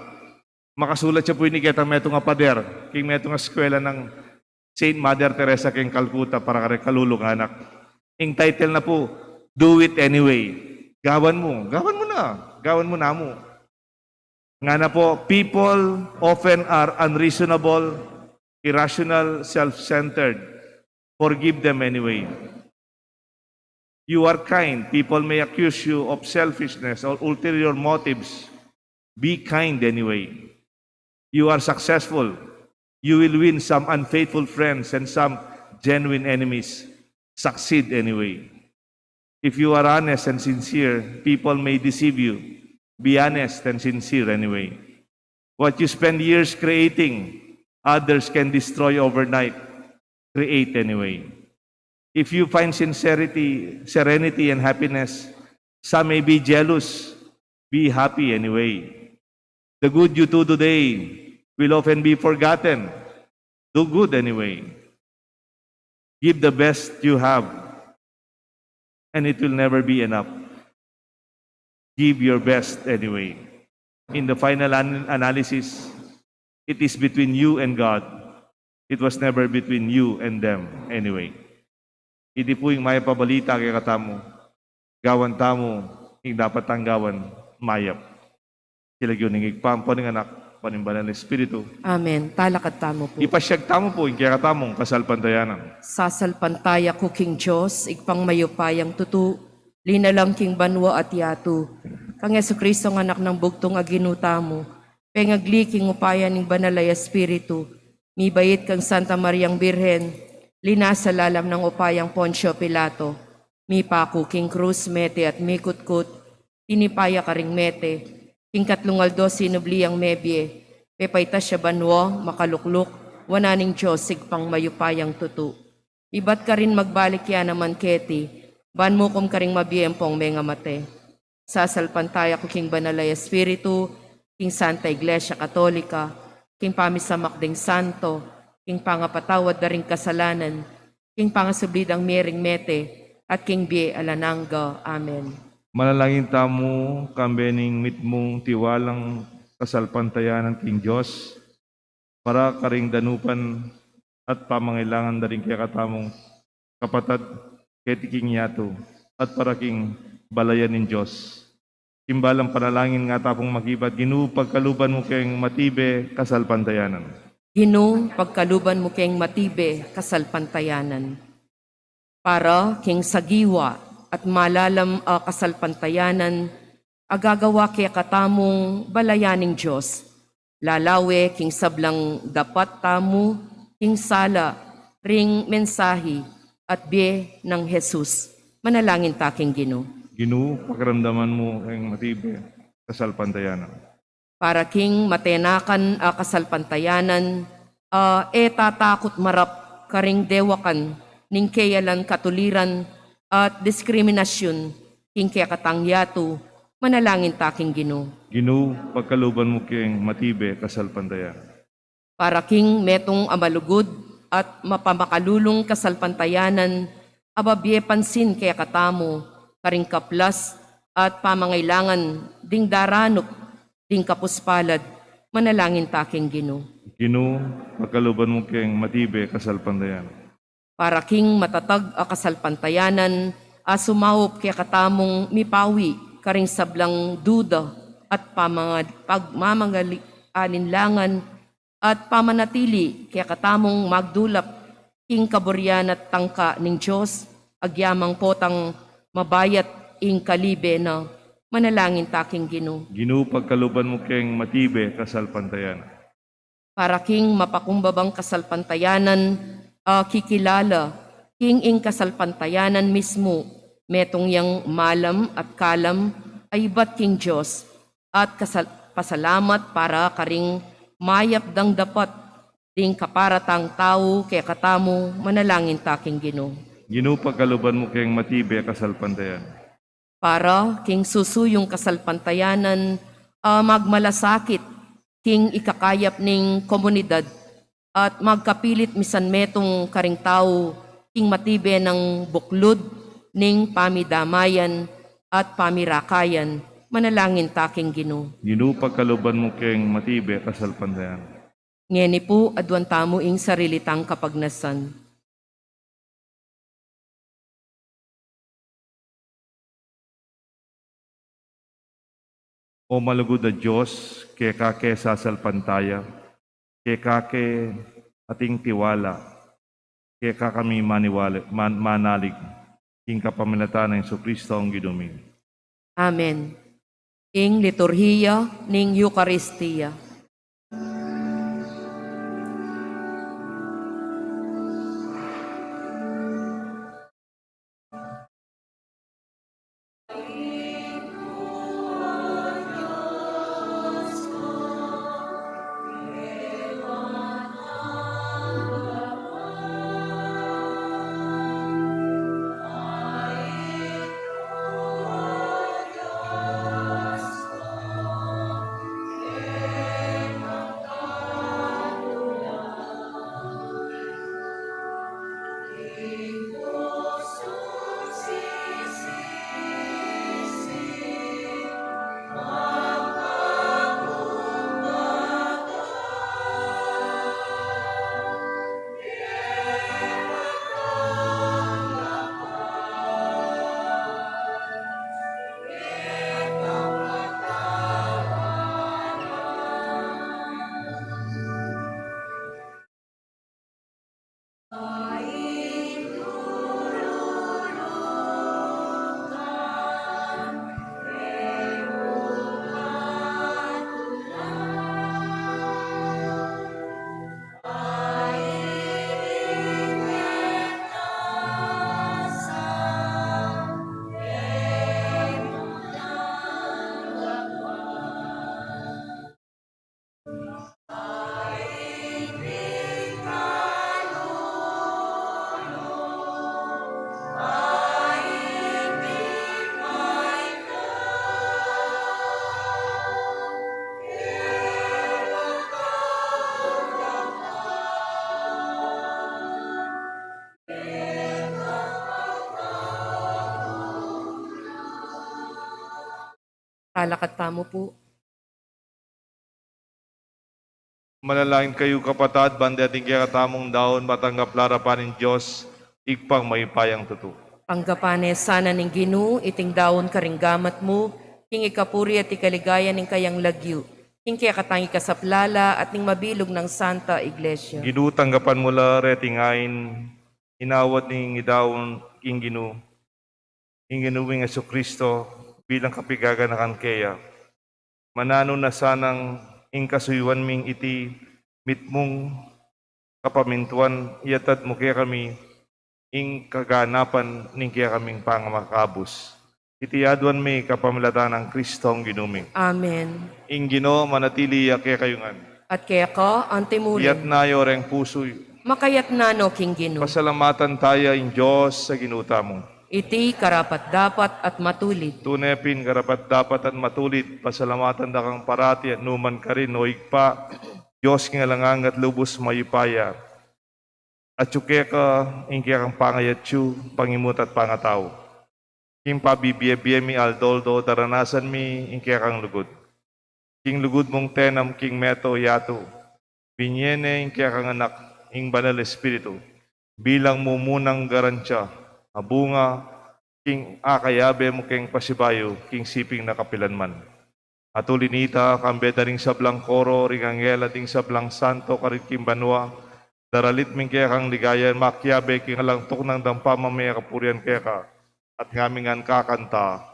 Makasulat ya pu ini ketang metung a pader king metung a eskwela nang Saint Mother Teresa keng Calcutta para kareng kalulung anak. Ing title na pu, "Do It Anyway." Gawan mu, gawan mu na, gawan mu namu. Ngana pu, "People often are unreasonable, irrational, self-centered. Forgive them anyway. You are kind. People may accuse you of selfishness or ulterior motives. Be kind anyway. You are successful. You will win some unfaithful friends and some genuine enemies. Succeed anyway. If you are honest and sincere, people may deceive you. Be honest and sincere anyway. What you spend years creating, others can destroy overnight. Create anyway. If you find sincerity, serenity, and happiness, some may be jealous. Be happy anyway. The good you do today will often be forgotten. Do good anyway. Give the best you have, and it will never be enough. Give your best anyway." In the final an-, analysis, it is between you and God. It was never between you and them anyway. Iti pu ing mayap a balita kekatamu. Gawan tamu ing dapat tang gawan mayap. King lagyu ning Ibpa, ampo ning Anak, ampo ning Banal a Espiritu. Amen. Talakad tamu pu. Ipasyag tamu pu ing kekatamung kasalpantayanan. Sasalpantaya ku king Dios, Ibpang mayupayang tutu, linalang king banua at yatu, kang Jesucristo a Anak nang bugtung a Ginu tamu, pengagli king upaya ning Banal a Espiritu, mibait kang Santa Mariang Birhen, linasa lalam nang upayang Poncio Pilato, mipaku king krus, mete at mikutkut, tinipa ya karing mete, king katlung aldo sinubli yang mebie, pepaitas ya banua, makalukluk wanan ning Dios Ibpang mayupayang tutu. Ibat karin magbalik ya naman keti, ban mukum karing mabie ampong mengamate. Sasalpantaya ku king Banal a Espiritu, king Santa Iglesia Katolika, king pamisamak ding santo, king pangapatawad da ring kasalanan, king pangasubli dang mie ring mete, at king bie alang angga. Amen. Manalangin tamu, kambe ning mitmung tiwalang kasalpantayanan king Dios, para karing danupan at pamangailangan da ring kekatamung kapatad keti king yatu, at para king balayan ning Dios. King balang panalangin nga ta pung makibat, Ginu, pagkaluban mu keng matibe kasalpantayanan. Ginu, pagkaluban mu keng matibe kasalpantayanan. Para king sagiwa at malalam a kasalpantayanan, a gagawa kekatamung balayan ning Dios, lalawe king sablang dapat tamu king sala ring mensahi at bie nang Jesus. Manalangin ta king Ginu. Ginu, pakiramdaman mu keng matibe kasalpantayanan. Para king matenakan a kasalpantayanan, a e tatakut marap karing dewakan ning keyalan katuliran at diskriminasyun king kekatang yatu, manalangin ta king Ginu. Ginu, pagkaluban mu keng matibe kasalpantayanan. Para king metung a malugud at mapamakalulung kasalpantayanan a bibie pansin kekatamu karing kaplas at pamangailangan ding daranup ding kapuspalad, manalangin ta king Ginu. Ginu, pagkaluban mu keng matibe kasalpantayanan. Para king matatag a kasalpantayanan a sumaup kekatamung mipawi karing sablang duda at pamanga-, pagmamangali-, alinlangan at pamanatili kekatamung magdulap king kaburian at tangka ning Dios, agyamang potang mabayat ing kalibe na, manalangin ta king Ginu. Ginu, pagkaluban mu keng matibe kasalpantayanan. Para king mapakumbabang kasalpantayanan a kikilala king ing kasalpantayanan mismu, metung yang malam at kalam a ibat king Dios, at kasal-, pasalamat para karing mayap dang dapat ding kaparatang tau kekatamu, manalangin ta king Ginu. Ginu, pagkaluban mu keng matibe kasalpantayanan. Para king susuyung kasalpantayanan a magmalasakit king ikakayap ning komunidad at magkapilit misan metung karing tau king matibe nang buklud ning pamidamayan at pamirakayan, manalangin ta king Ginu. Ginu, pagkaluban mu keng matibe kasalpantayanan. Ngeni pu, aduan tamu ing sarili tang kapagnasan. O malugud a Dios, keka ke sasalpantaya, keka ke ating tiwala, keka kami maniwala, man-, manalig, king kapamilatan nang Jesucristo ang Ginu mi. Amen. Ing liturhiya ning Eukaristia. Talakad tamu pu. Manalangin kayu, kapatad, ban ding kekatamung daun matanggap la arapan ning Dios, Ibpang mayupayang tutu. Tanggapan na sana ning Ginu iting daun karing gamat mu, king ikapuri at ikaligaya ning kayang lagyu, king kekatang ikasaplala at ning mabilug nang Santa Iglesia. Ginu, tanggapan mu la reting ain, inawat ning idaun king Ginu, ing Ginu ming Jesucristo, bilang kapigaganakan keya. Mananu na sanang ing kasuyuan ming iti mitmung kapamintuan, iyatad mu kekami ing kaganapan ning kekaming pangamakabus. Iti aduan mi kapamilatan nang Kristong Ginu mi. Amen. Ing Ginu manatili ya kekayu ngan. At keka antimurin. Iyatna yu reng pusu yu. Makayatna no king Ginu. Pasalamatan taya ing Dios a Ginu tamu. Iti karapat-dapat at matulid. Tune pin karapat-dapat at matulid, pasalamatan da kang parati at nukarin man, O Ibpa, Dios king alang angga at lubus mayupaya. Atyu keka ing kekang pangayatyu, pangimut at pangatau. King pabibie-bie mi aldo-aldo, daranasan mi ing kekang lugud. King lugud mung tenam king meto yatu, binie ne ing kekang Anak, ing Banal Espiritu, bilang mumunang garantiya, a bunga, king akayabe mu keng pasibayu, king siping na kapilanman. At uli nita, kambe da ring sablang koro, ring anghel, at ding sablang santo, karin king banua, daralit mi ing kekang ligaya, makiabe king alang tuknang dang pamamie kapurian keka, at ngamin ngan kakanta.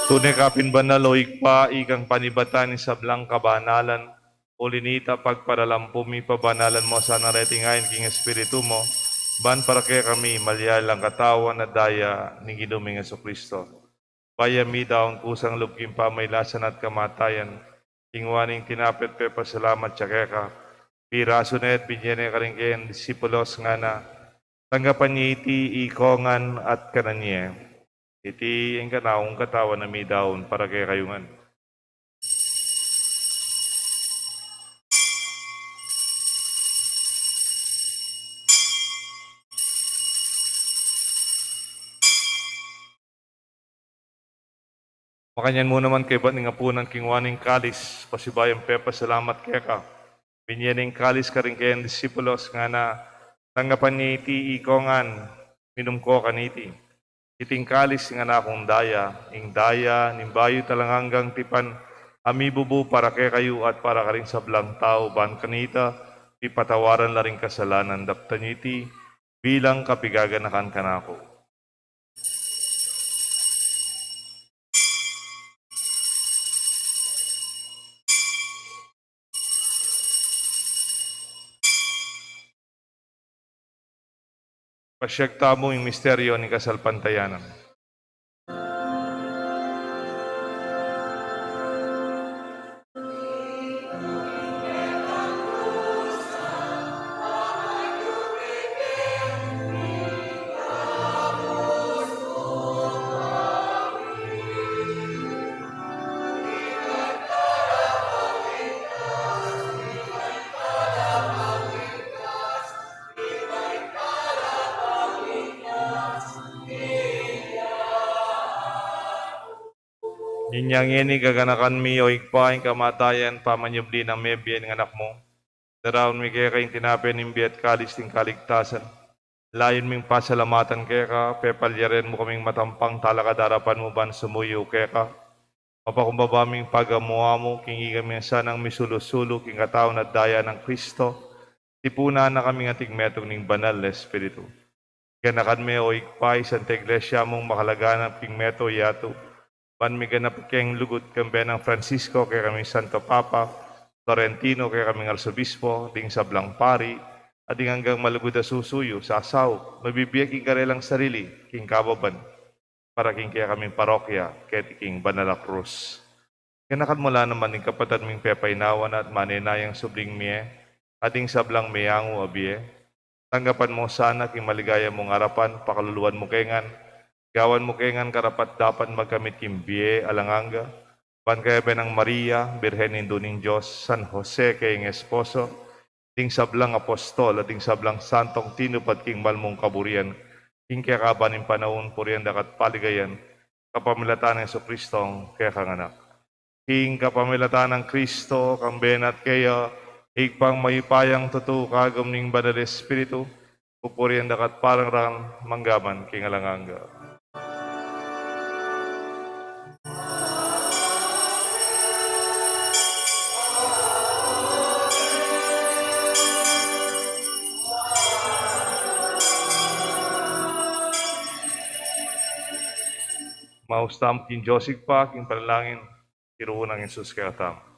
Tune ka pin banal, o Ibpa, ikang panibatan ning sablang kabanalan. Uli nita, pagparalampu mi, pabanalan mu sana reting ain king Espiritu mu, ban para kekami malyari lang katawan at daya ning Ginu ming Jesucristo. Bayu mi daun kusang lub king pamailasan at kamatayan, king waning tinape at pepasalamat ya keka, pirasu ne at binie ne karing kayang disipulos, ngana: Tanggapan ye iti ikongan at kanan ye. Iti ing kanaku ing katawan a midaun para kekayu ngan. Makanyan mu naman kaybat ning apunan, kinua ne ing kalis, pasibayu yang pepasalamat keka, binie ne ing kalis karing kayang disipulos, ngana: Tanggapan ye iti ikongan, minum ko kaniti. Iti ing kalis ning anak kung daya, ing daya ning bayu at alang anggang tipan, a mibubu para kekayu at para karing sablang tau, ban kanita mipatawaran la ring kasalanan. Daptan ye iti bilang kapigaganakan kanaku. Pasiag tamu ing misteryu ning kasalpantayanan. Inya ngeni, gaganakan mi, o Ibpa, ing kamatayan pamanyubli nang mebie ning Anak mu. Daraun mi keka ing tinape ning bie at kalis ning kaligtasan. Layun ming pasalamatan keka, pepalyarian mu kaming matampang talakad king arapan mu ban sumuyu keka. Mapakumbaba ming pagamu-amu king ikami sanang misulu-sulu king katawan at daya nang Kristo, tipunan na kaming ating metung ning Banal a Espiritu. Ganakan me, o Ibpa, ing Santa Iglesia mung makalaganap king meto yatu, ban miganap keng lugud kambe nang Francisco, kekaming Santo Papa, Florentino, kekaming Arsobispo, ding sablang pari, at ding anggang malugud a susuyu, sasaup, mabibie king karelang sarili, king kababan, para king kekaming parokya, keti king banal a krus. Ganakan mu la naman ding kapatad ming pepainawa na at manenayang subling mie, at ding sablang meyangu a bie. Tanggapan mu sana king maligaya mung arapan, pakaluluan mu ke ngan, gawan mu ke ngan karapat-dapat magkamit king bie alang angga, ban kayabe nang Maria, Birhen Indu ning Dios, San Jose kayang esposo, ding sablang apostol, at ding sablang santong tinupad king mal mung kaburian, king kekaban ning panaun, purian da ka at paligayan, kapamilatan nang Jesucristong kekang Anak. King kapamilatan nang Kristo, kambe na at keya, Ibpang mayupayang tutu, kagum ning Banal Espiritu, pupurian da ka at parang raan manggaman king alang angga. Maus tamu king Dios Ibpa, king panalangin, tiru nang Jesus kekatamu.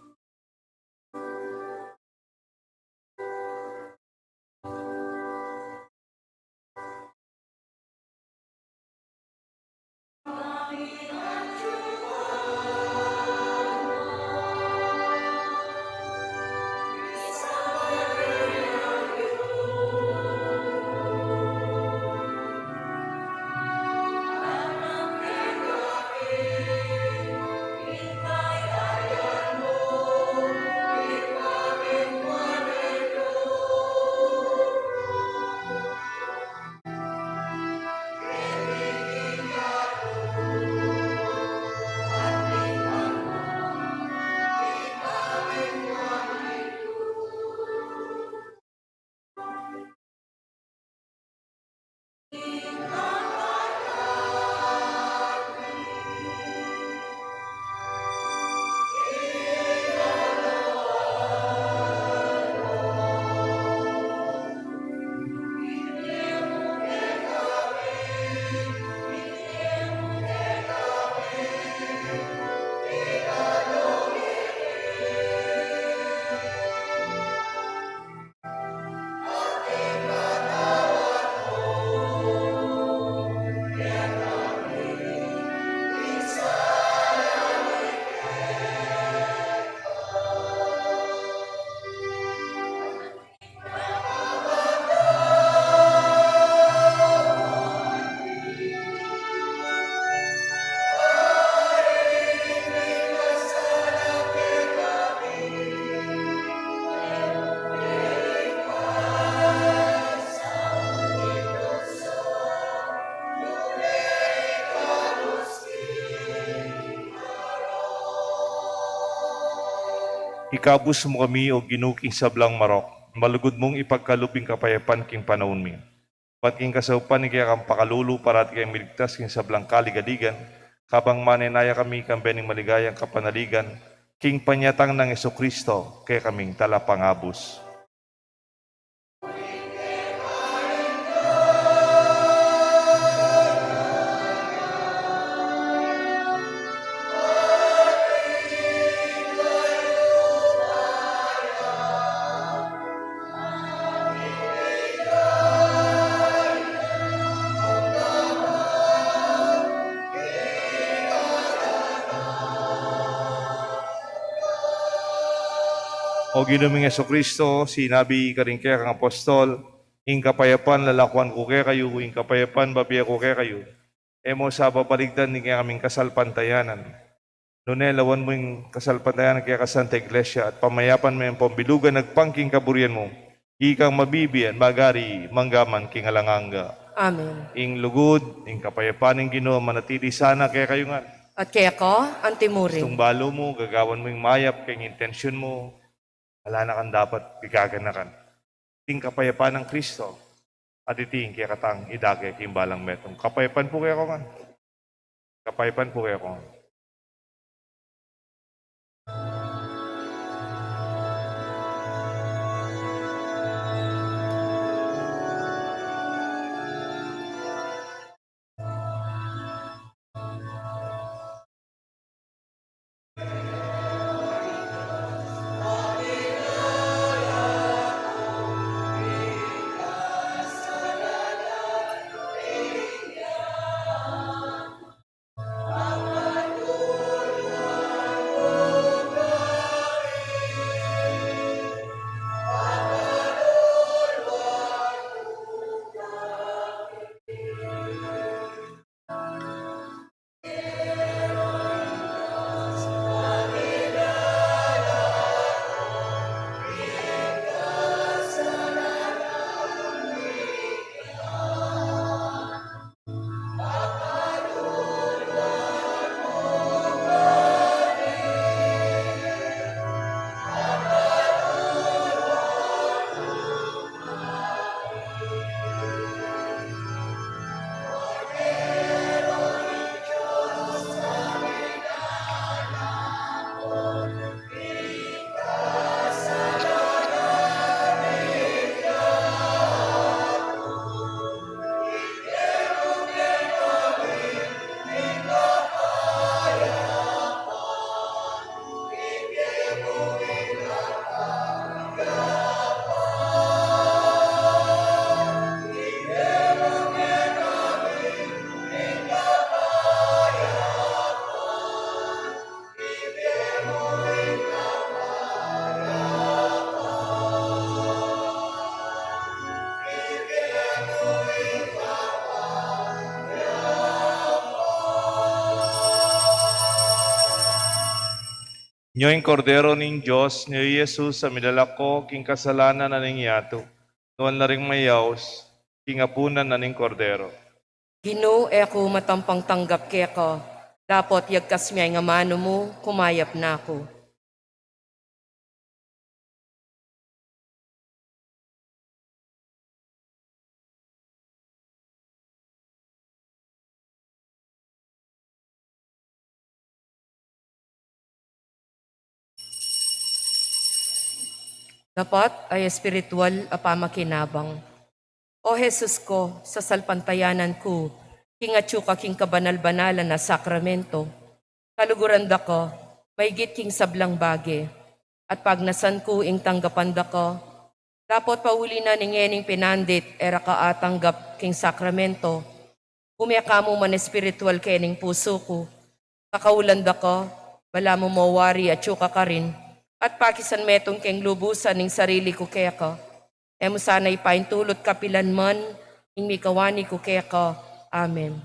Ikabus mu kami, O Ginu, king sablang marok, malugud mung ipagkalub ing kapayapan king panaun mi. Bat king kasaupan ning kekang pakalulu, parati keng miligtas king sablang kaligaligan, kabang manenaya kami king bie ning maligayang kapanaligan, king panyatang nang Jesucristo, kekaming Talapangabus. O Ginu ming Jesucristo, sinabi karing kekang apostol, ing kapayapan lalakuan ku kekayu, ing kapayapan bibie ku kekayu. E mu sa babaligdan ing kekaming kasalpantayanan, nune lawan mu ing kasalpantayanan ning kekang Santa Iglesia, at pamayapan me ing pambilugan agpang king kaburian mu, ikang mabibie at mag-ari manggaman king alang angga. Amen. Ing lugud, ing kapayapan ning Ginu manatili sana kekayu ngan. At keka anti mu rin. Stung balu mu, gagawan mu ing mayap king intensyun mu, ala na kang dapat pigaganakan. Ing kapayapan nang Kristo, at iti ing kekatang idake king balang metung. Kapayapan pu kekongan. Kapayapan pu kekongan. Nyo ing Kordero ning Dios, nyo i Jesus a milalako king kasalanan na ning yatu. Nuan la ring mayaus king apunan na ning Kordero. Ginu, e ku matampang tanggap keka, dapot yagkas me ing amanu mu, kumayap na ku. Dapat ay espiritual a pamakinabang. O Jesus ko, sasalpantayanan ku king atyu ka king kabanal-banalan a sakramento. Kaluguran da ka maigit king sablang bage, at pagnasan ku ing tanggapan da ka. Dapot pauli na ning ngening pinandit e ra ka atanggap king sakramento, ume ka mu man espiritual kening pusu ku. Kakaulan da ka, balamu mawari atyu ka karin, at pakisan metung keng lubusan ing sarili ku keka. E mu sana ipaintulut kapilan man ing mikawani ku keka. Amen.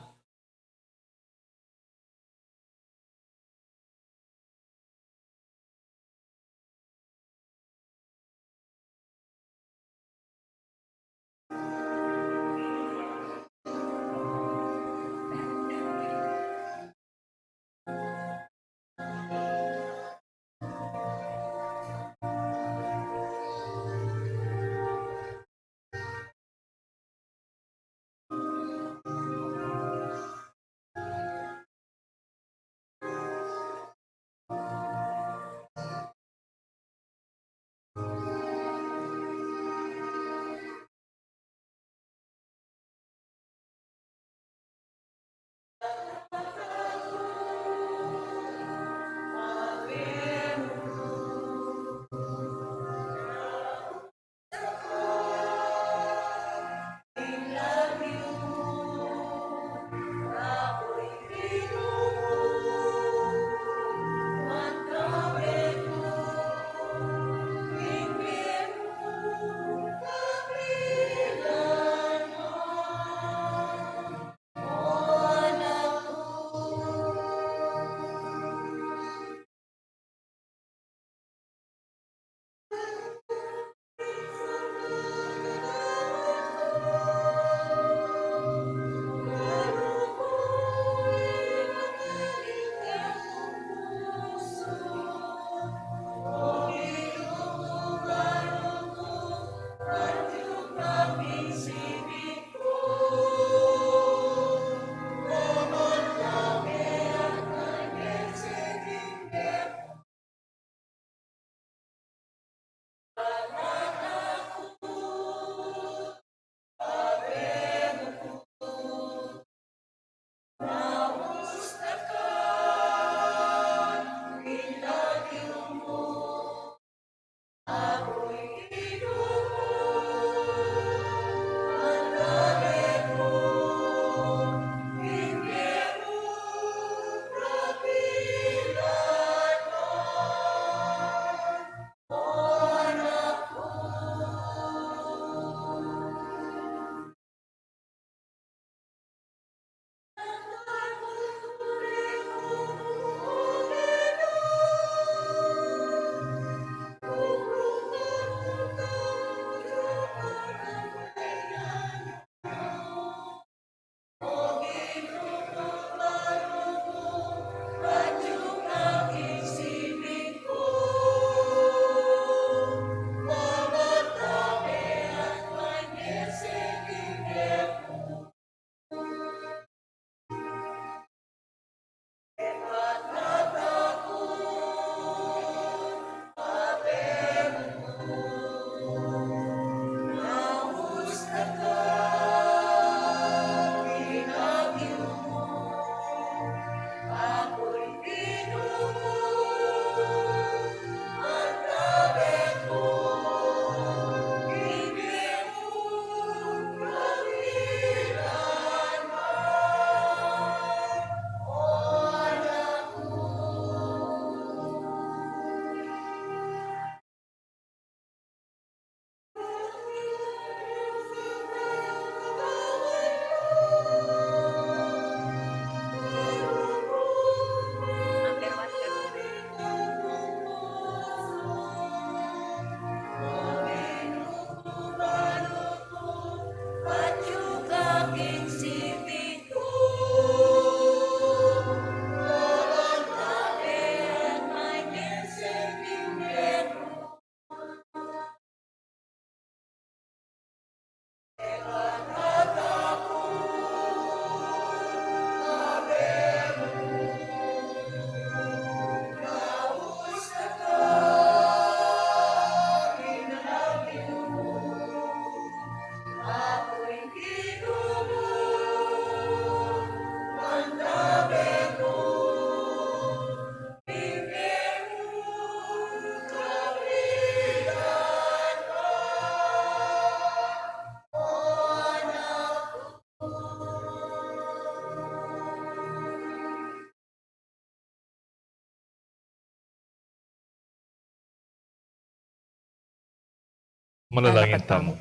Manalangin tamu.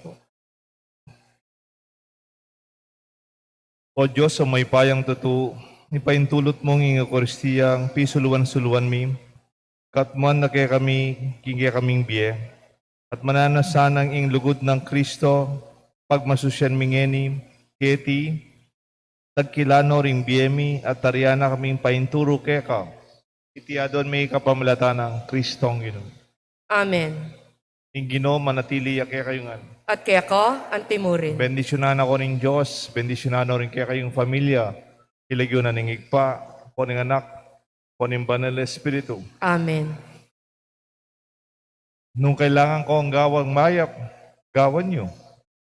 O Dios, a mayupayang tutu, ipaintulut mu ing Eukaristia, ing pisuluan-suluan mi, katmuan na kekami king kekaming bie, at mananu na sanang ing lugud nang Kristo pagmasusyan mi ngeni keti, tagkilan no ring bie mi at tarian na kaming painturu keka. Iti aduan mi kapamilatan nang Kristong Ginu. Amen. Ing Ginu manatili ya kekayu ngan. At keka antimurin. Bendisyunan na kayu ning Dios, bendisyunan no ring kekayung familia, king lagyu na ning Ibpa, ampon ning Anak, ampon ning Banal a Espiritu. Amen. Nung kailangan ko ng gawang mayap, gawan yu.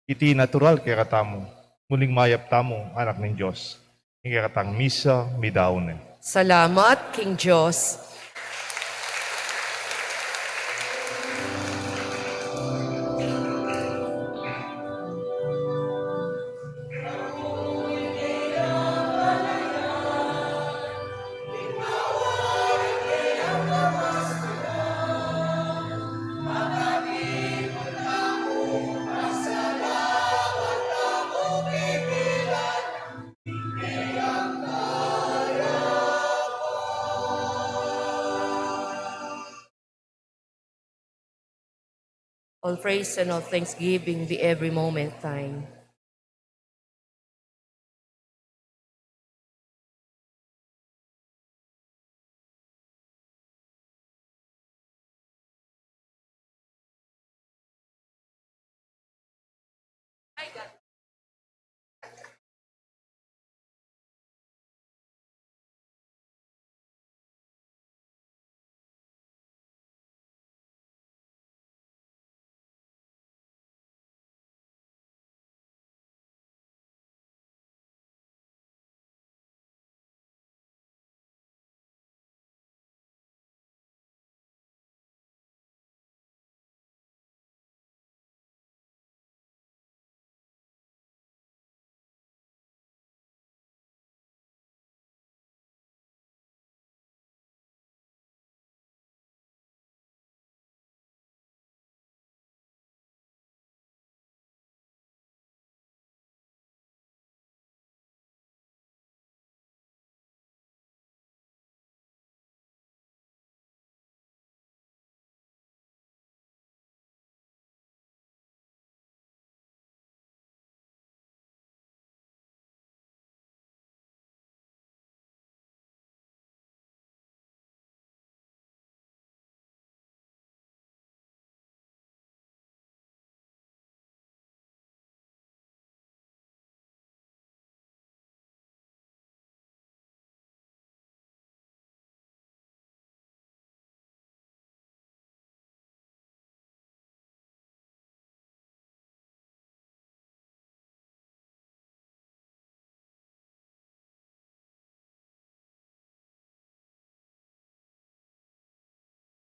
Iti natural kekatamu. Muling mayap tamu, anak ning Dios. Ing kekatang misa, midaun ne. Salamat king Dios. All praise and all thanksgiving be every moment thine.